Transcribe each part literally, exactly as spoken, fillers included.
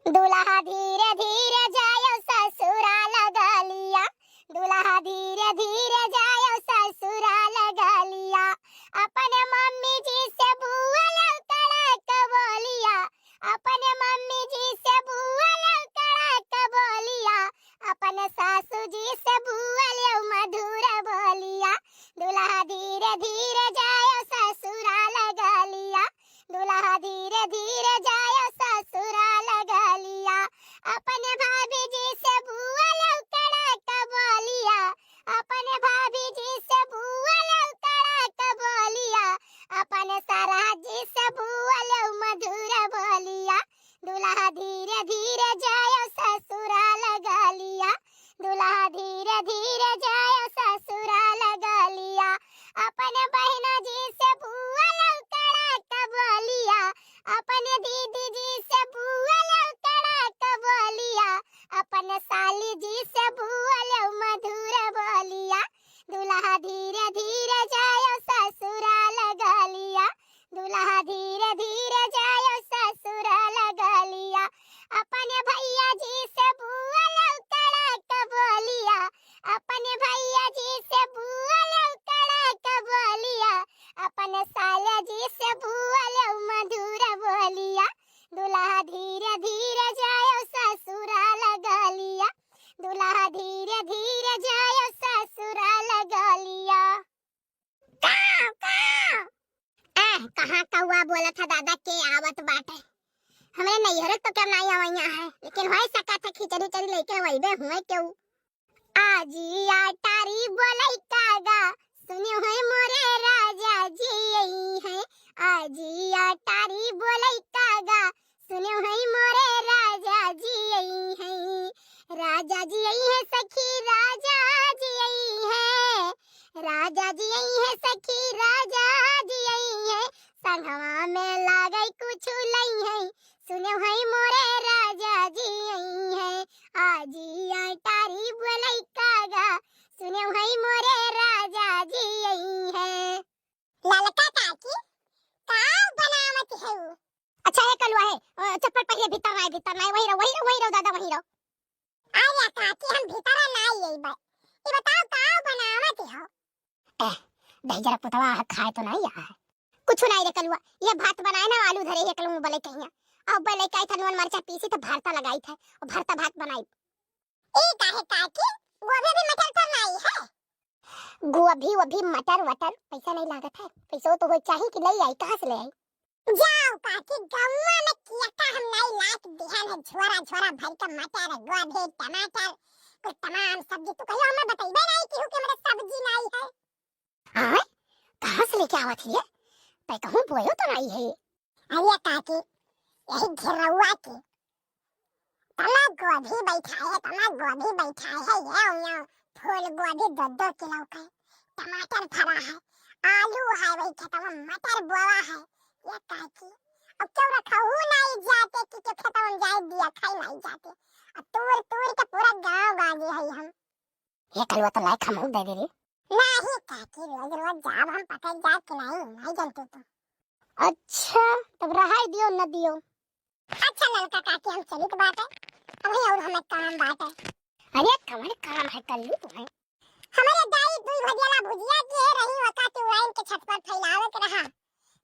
दुलहा धीरे धीरे जायो ससुराल गलिया, दुलहा धीरे धीरे जायो ससुराल गलिया। अपने मम्मी जी से बोलो कड़क बोलिया, अपने मम्मी जी से बोलो कड़क बोलिया, अपने सासू जी से बोलो मधुर बोलिया। दुलहा धीरे धीरे जायो ससुराल गलिया, दुलहा धीरे धीरे जायो ससुराल गलिया। अपने भाभी जी से बोलो कड़क बोलिया, अपने भाभी जी से बोलो कड़क बोलिया, अपने सरहज जी से बोलो मधुर बोलिया। दुलहा धीरे धीरे जायो ससुराल गलिया, दुलहा धीरे धीरे जायो ससुराल गलिया। अपने बहिना जी से बोलो कड़क बोलिया, अपने दीदी जी से बोलो कड़क बोलिया, अपने साली जी से बोलो मधुर बोलिया। दुलहा धीरे धीरे जायो ससुराल गलिया, दुलहा धीरे धीरे जायो ससुराल गलिया। अपने भैया जी से बोलो कड़क बोलिया, अपने भैया जी से बोलो कड़क बोलिया, अपने साला जी से बोलो मधुर बोलिया। दुलहा धीरे धीरे जायो ससुराल गलिया, दुलहा धीरे धीरे जायो ससुराल गलिया। काव, काव। ए, कहाँ कौआ बोलत है दादा, के आवत बाटे? हमरे नैहरे तो केव नाई आवइया है, लेकिन होई सकत है खिचड़ी उचड़ी लेके वइबे हुए केव। आजिया टारी बोलई कागा, सुने होई मोरे राजा जी आई है। आजिया टारी बोलई कागा, सुने होई मोरे राजा जी आई है। राजा जी आई है सखी, राजा जी आई है। राजा जी आई है सखी, राजा जी आई है। संगवा में लागई कुछ लई है, सुने होई मोरे राजा जी आई है। आजिया टारी बोलई कागा, सुने होई मोरे राजा जी आई है। ललका काकी, का बनावत हऊ? अच्छा, ए कलुआ है, अ, चप्पल पहिरे भीतर नाई, भीतर नाई, वही रहो, वही रहो, वही रहो दादा, वही रहो। अरे काकी, हम भीतर नाई अइबे। ई बताओ, का बनावत हो? ए, दहिजरा पुतवा है, खाए तो नाई है। कुछ नाई रे कलुआ, ये भात बनाए ना, आलू धरे है कलुआ बले कहिया। अब बले काई था, नून मरचा पीसी तो भरता लगाई था, और भरता भात बनाई। ई काहे काकी, गोभी भी मटर तो नाई है? गोभी वोभी मटर वटर पैसा नहीं लागत है, पैसो तो होए चाहिए कि ले आई, कहाँ से ले आई? जाओ काकी, गौवा में कियाका हम नाई लात दिहन है, झोरा झोरा भर के मटर, गोभी, टमाटर, कुल तमाम सब्जी। तू कहियो हमें बतइबे नाई कि हु के मेरे सब्जी नाई है। हाँ? कहाँ से लेके आवत हिए? तै कहूँ बोयो तो नाई है। अरे काकी, यही घेरौआ के तना गोभी बैठाए है, तना गोभी बैठाए है, ये उन्हें फूल गोभी दो दो किलो के, टमाटर फरा है, आलू है, वही खेतवा में मटर बोआ है। ये काकी, अब क्यों रखा हूँ नाई जाते कि क्यों खेतवा में जाए दिया खाई नाई जाते। अब तूर तूर के पूरा गाँव गाजे है हम। ये कलुआ तो लायक हम दे दे रे। नाही काकी, रोज रोज जाब हम पकड़ जाए कि नाई, नाई जनते तू। अच्छा, तब रहाई दियो न दियो। अच्छा ललका काकी, हम चलित बाटे, अभी और हमें काम बाटे। अरे कवन काम है कल्लू तुम्हें? हमारे दाई दुई भजियाला भुजिया के रही, वका तू आइन के छत पर फैलावे के रहा।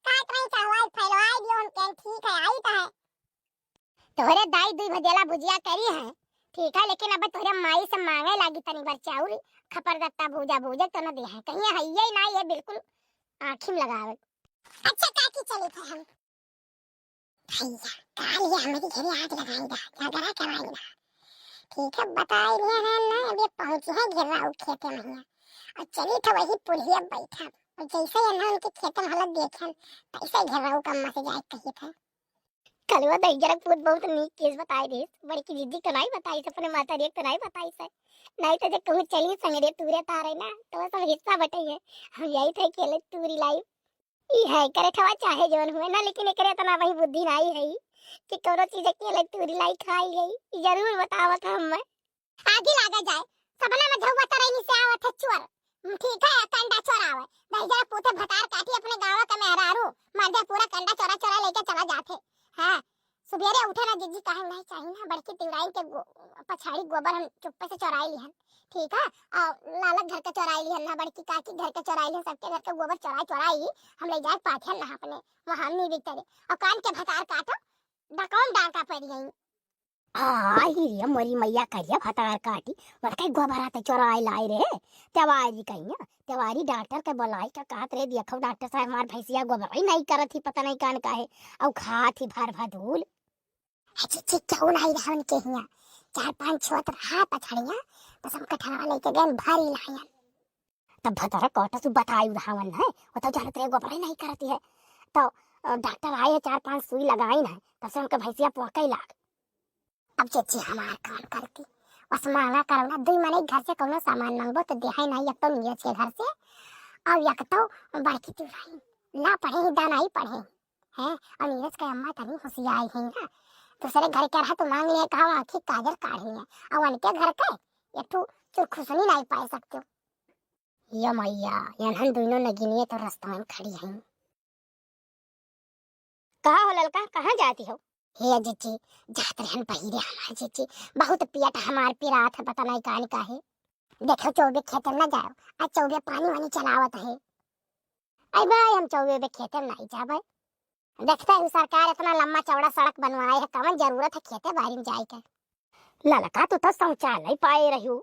काट रही चढ़वाई फैलवाई दियो, हम कहें ठीक है, आई तो है। तोहरे दाई दुई भजेला भुजिया करी है, ठीक है, लेकिन अब तोहरे माई से मांगे लागी तनी बार चाउर, खपर दत्ता भूजा भूजे तो न दे है, कहीं है ये ना, ये बिल्कुल आँखी में लगावे। अच्छा काकी, चली थे हम। भैया, काल ये हमारी घरे आग लगाई दा, झगड़ा कराई दा। ठीक है, बताई रहे हैं ना, अब ये पहुँची है घेराऊ खेते में हिया। और चली थे वही पुढ़िया बैठा, और जैसे ये ना उनके खेते में हालत देखे, तैसे घेराऊ का मस जाए कही थे। कलुआ दहिजरा पूत बहुत नीक केस बताई देस। बड़की जिज्जी तो नाई बताई से, अपने माता रे तो नाई बताई से। नाई तो जे कहूँ चली संगरे तूरे तारे ना, तो सब हिस्सा बटे है। हम यही थे अकेले तूरी लाई। ई है करे ठवा चाहे जौन हुए ना, लेकिन एकरे इतना वही बुद्धि नाई है कि कोनो चीज अकेले तूरी लाई खाई है। ई जरूर बतावत हम मैं। आगी लागा जाए, सपना में झउआ तरैनी से आवत है चोर। हम्म, ठीक है, कंडा चोर आवे। दहिजरा पूते भतार काटी अपने गाँव के मेहरारू, मर्दे पूरा कंडा चोरा चोरा लेके चला जाथे। हाँ, सुबेरे उठे ना जिज्जी, काहे नहीं चाहिए ना, बड़की तिवराइन के गो-, पछाड़ी गोबर हम चुप्पे से चोराई लिहन, ठीक है? और लालक घर के चोराई लिहन ना, बड़की काकी घर के चोराई लिहन, सबके घर के गोबर चोराई चोराई हम ले जाए पाथेन ना अपने, वहाँ हमनी भीतरे। और कान के भतार काटो, डकाउन डांका पड़ गई। आई रे मोरी मैया, करिया भतार काटी, मोर कई गोबरा ते चोराई लाई रे। तेवारी कहिया, तेवारी डॉक्टर के बोलाई का कहत रे, देखो डॉक्टर साहब, हमार भैंसिया गोबरई नहीं करत ही, पता नहीं कान का है, और खात ही भर भर धूल। हे चिच्ची, क्यों नहीं रहन के हिया? चार पांच छो तो रहा पछड़िया, बस हम कठरवा लेके गए, भारी लायन। तब भतरा कोटा सु बताई उड़ावन है, वो तो जानत रहे गोबरे नहीं करती है। तो, अ, डॉक्टर आए, चार पांच सुई लगाई ना, तब से उनके भैंसिया पोकई लाग। अब चिच्ची हमार कौन करती? बस मांगा करो ना, दुई मने घर से कौनो सामान मांगबो तो देहाई नहीं, एक तो नीरज के घर से, और एक तो बड़की तिवराइन। ना पढ़े ही, दाना ही पढ़े ही। हैं? और नीरज के अम्मा तनी होशियार है ना, दूसरे घर के रहा तो मांग लिए, कहा आँखी काजर काढ़ लिए, और उनके घर के एक ठो चुरखुसनी नहीं पाए सकते हो। ये मैया, यनहन दुइनो नगिनिये तो रस्ता में खड़ी हैं। कहाँ हो ललका, कहाँ जाती हो? हे जिज्जी, जात रहन बहिरे हमार जिज्जी, बहुत पेट हमार पिरात है, पता नहीं कान का है। देखो चौबे खेते में ना जाओ, आज चौबे पानी वानी चलावत है। अरे भाई, हम चौबे बे खेते में नहीं जाबे। देखते हैं सरकार इतना लम्बा चौड़ा सड़क बनवाए है, कवन जरूरत है खेते बारी में जाए के? ललका, तू तो शौचालय पाए रहू।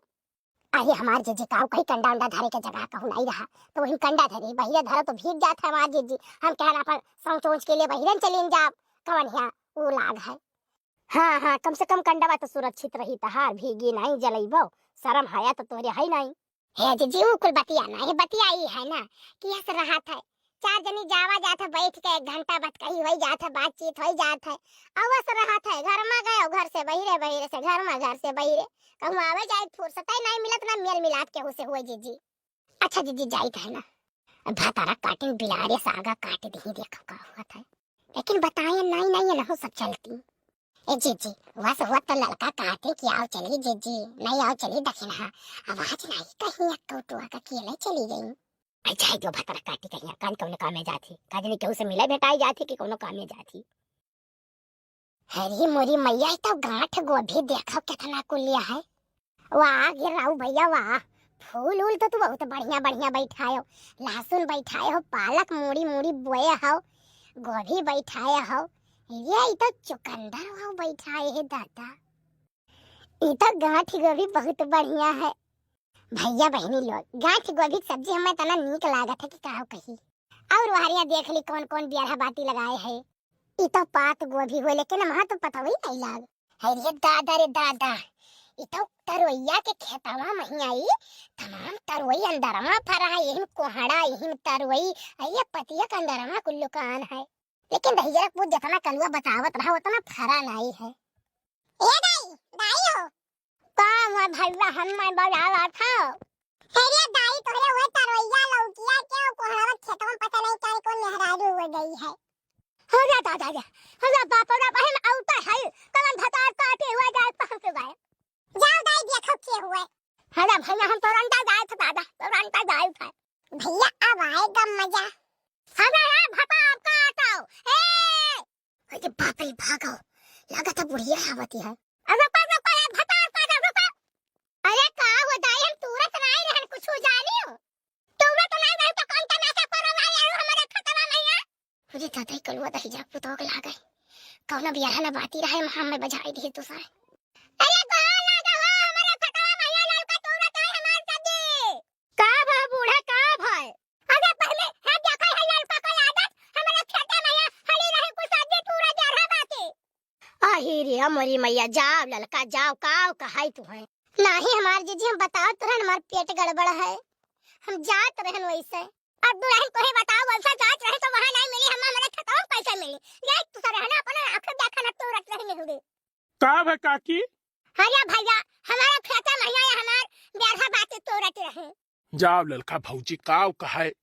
अरे हमार जिज्जी, काऊ कहीं कंडा उंडा धरे के जगह कहूँ नहीं रहा, तो वही कंडा धरे, बहिरे धरो तो भीग जात है हमार जिज्जी। हम कहन अपन शौच ओच के लिए बहिरे न चलीन जाब, कवन हिया ऊ लाग है। हाँ, हाँ, कम से कम कंडवा तो सुरक्षित रही, तहार भीगी नहीं जलइबो, शरम हया तो तोरे है नहीं। हे जिज्जी, ऊ कुल बतिया ना, हे बतिया ई है ना कि यस रहत है, चार जनी जावा जात है, बैठ के एक घंटा बतकही होई जात है, बातचीत होई जात है, अवस रहत है, घर में गयो, घर से बहिरे, बहिरे से घर में, घर से बहिरे, कहूँ आवे जाए फुर्सत ही नहीं मिलत, ना मेल मिलाप केहू से हुए जिज्जी। अच्छा जिज्जी, जाइत है ना, भतारा काटिन बिलारे सागा काट दही, देखो का हुआ था, लेकिन बताए नहीं, नहीं, ये ना हो सब चलती। ए जिज्जी, वस हुआ तो ललका कहते कि आओ चली जिज्जी, नहीं आओ चली दखिनहा। आवाज नहीं कहीं अक्का टुआ का अकेले चली गई। अरे जाए दो भतरा काटी कहीं, कान कौनो काम में जाती, का जाने केहू से मिले भेटाई जाती कि कौनो काम में जाती। अरे मोरी मैया, ई तो गांठ गोभी देखो कितना कुलिया है। वाह गिराऊ भैया वाह, फूल उल तो तू बहुत बढ़िया बढ़िया बैठायो, लहसुन बैठाए हो, पालक मूड़ी मूड़ी बोए हो, गोभी बैठाए हो, ये ई तो चुकंदर हो बैठाए है दादा। ई तो गांठ गोभी बहुत बढ़िया है। भैया बहिनी लोग, गांठ गोभी के सब्जी हमें इतना नीक लागत है कि का कही। और वहरिया देख ली कौन कौन बियरहा बाती लगाए है। ई तो पात गोभी होए, लेकिन वहाँ तो पता ही नहीं लाग। है रे दादा रे दादा, ई तो तरोइया के खेतवा में ही आई, तमाम तरोई अंदरवा फरा है, यही में कोहड़ा, यही में तरोई, आ ये पतिया के अंदरवा कुल्लू कान है। लेकिन दहिजरा के पूत जितना कलुआ बतावत रहा, उतना फरा नहीं है। ए दाई, दाई हो। का हुआ भैया, हम मैं बजावा था। अरे दाई, तोहरे हुए तरोइया लौकिया के ओ कोहड़ावा खेतवा में पता नहीं काहे कौन मेहरारू हो गई है। हो जा दादा जा, हो जा बाप रे, बहन आउता है, कवन भतार काटे हुआ जाए पहुंच गए। जाओ दाई, देखो के हुए। हो जा भैया, हम तुरंता जाए थे दादा, तुरंता जाए थे। भैया, अब आएगा मजा। हो जा यार, भतार काटो। ए, अरे बाप रे, भागो, लागत है बुढ़िया आवती है। अरे रुको, रुको, ए भतार काटो, रुको। अरे का हो दाई, हम तुरंत नहीं रहन कुछ जानी हो। तुरंत नहीं रहे तो कौन तमाशा करो भाई, आयो हमारे खतरा नहीं है। अरे दादा, ई कलुआ दहिजरा के पुतवा के लागे। कौनो बियरहा ना बाती रहे, हम में बजाई दिए तो सारे। अरे का लागे हो, हमारे खतरा नहीं है, ललका तुरंत है हमार सब्जी। का भा बूढ़ा, का भा? अरे पहले है देखो है ललका का आदत, हमारे खेते में है, हली रहे कुछ सब्जी तूरा जा रहा बाटे। आही रे हमरी मैया, जाओ ललका जाओ, काव कहाई तू है? नाही हमार जीजी, हम बताओ तुरंत हमार पेट गड़बड़ है, हम जात रहन वैसे। अब दुल्हन को ही बताओ, वैसा जात रहे तो वहाँ नहीं मिली, हम हमारे खेतों में कैसे मिली? जाए तू सर है ना, अपना आँख देखा ना, तू रट रही नहीं हुई। का भा काकी? अरे भैया, हमारा खेता नहीं आया, हमार ब्याहा बात तोरत रहे। जाओ ललका भौजी, काव कहाए,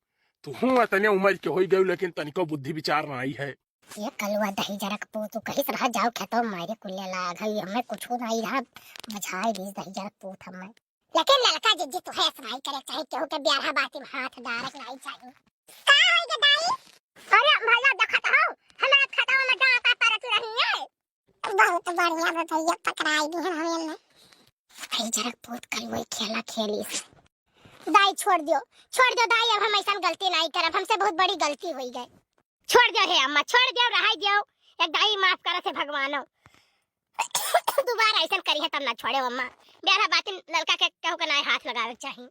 तुहूँ अतने उम्र के होई गयो, लेकिन तनिको बुद्धि विचार नहीं है। ये कलुआ दहिजरा के पूत, तू कहिस रहा जाओ खेतों मारे कुल्ले लाग है, हमें कुछ नहीं रहा, बुझाए दीस दहिजरा के पूत हमें। लेकिन ललका जीजी, तू है ऐसा नहीं करे, चाहे केहू के ब्याहा बाती में हाथ डारे के नहीं चाहिए। का होई गे दाई? अरे भैया देखत हो, हमारे खेतवा में डाका परत रही है। बहुत बढ़िया बा भैया, पकड़ाई दिहन हमें ने। अरे जरा पूत कल वही खेला खेली। दाई छोड़ दियो, छोड़ दियो दाई, अब हम ऐसन गलती नाहीं करब, हमसे बहुत बड़ी गलती होई गए। छोड़ दियो हे अम्मा, छोड़ दियो, रहाई दियो। एक दाई माफ करत है भगवानो। दोबारा ऐसन करी है तब ना छोड़े अम्मा। बेरा बातिन लड़का के केहू के नाहीं हाथ लगावे के चाही।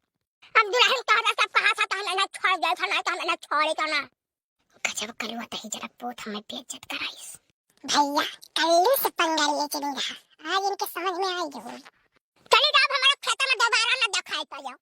अब दुल्हन तोहरा सब कहा था, तहन ना छोड़ दियो, था ना, तहन ना छोड़े तो ना। गजब कलुआ तही जरा पूत हमें बेइज्जत कराइस। भैया, कल्लू से पंगा लेके नहीं रहा, आज इनके समझ में आई जरूर। चली जाओ, हमारे खेत में दोबारा ना दिखाई पड़ो।